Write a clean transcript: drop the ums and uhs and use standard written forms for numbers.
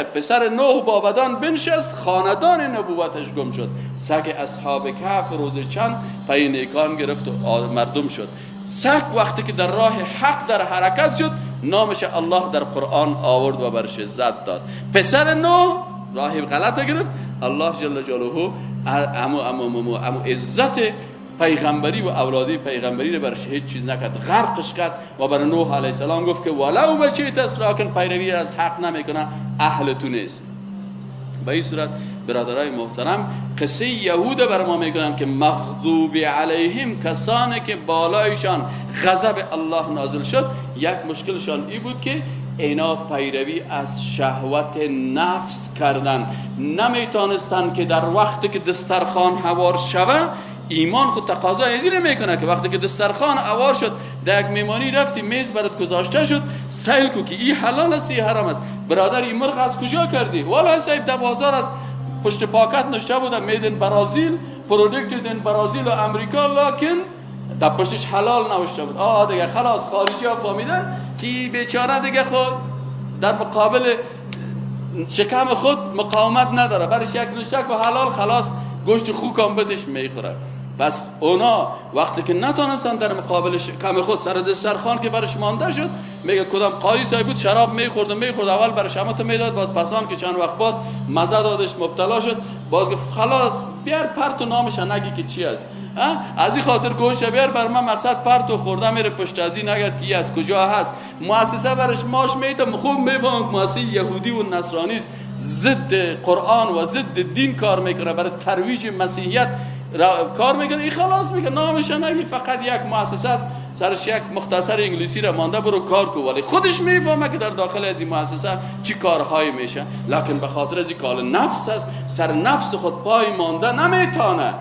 پسر نوح بابدان بنشست، خاندان نبوتش گم شد. سگ اصحاب کهف روز چند پی نیکان گرفت و مردم شد. سگ وقتی که در راه حق در حرکت شد، نامش الله در قرآن آورد و برش عزت داد. پسر نوح راه غلط گرفت، الله جل جلاله امو امو امو امو عزت پیغمبری و اولادی پیغمبری رو برش هیچ چیز نکرد، غرقش کرد و بر نوح علیه السلام گفت که ولو بچیت است لکن پیروی از حق نمیکنه، اهل تو نیست. به این صورت برادرای محترم، قصه یهود بر ما میگن که مغضوب علیهم، کسانی که بالایشان غضب الله نازل شد، یک مشکلشان ای بود که اینا پیروی از شهوت نفس کردن، نمیتانستن که در وقتی که دسترخوان هوار شوه، ایمان خود تقاضا از این میکنه که وقتی که دسترخوان هوار شد، در یک میمانی رفتی، میز برات گذاشته شد، سیل کو که این حلال است این حرام است. برادر این مرغ از کجا کردی؟ والا صاحب در بازار است، پشت پاکت نشته بوده made in Brazil، produced in Brazil و امریکا، لکن در پشتش حلال نوشته بود. آه دیگه خلاص، خارجی ها فهمیدن که بیچاره دیگه خود در مقابل شکم خود مقاومت نداره، برش یک نشک و حلال، خلاص گوشت خوک هم بتش میخوره. پس اونا وقتی که نتانستن در مقابل شکم خود سر دسترخوان که برش مانده شد، میگه کدام قاضی صاحب بود شراب میخورد و میخورد، اول برش همه میداد، باز پسان که چند وقت بعد مزه دادش مبتلا شد، باز گفت خلاص بیار پرت و نامش نگی که چی است، از این خاطر گوش بیار بر من مقصد پرت و خورده میره پشت از این اگر کی از کجا هست. مؤسسه برش ماش میده، خوب میفهمم مؤسسه یهودی و نصرانی است، ضد قرآن و ضد دین کار میکنه، برای ترویج مسیحیت کار میکنه. این خلاص میگه نامش نگی، فقط یک مؤسسه است، سرش یک مختصر انگلیسی را مانده، برو کار کو. ولی خودش میفهمه که در داخل از این مؤسسه چی کارهایی میشه، لکن به خاطر از این کار نفس است، سر نفس خود پای مانده نمیتونه.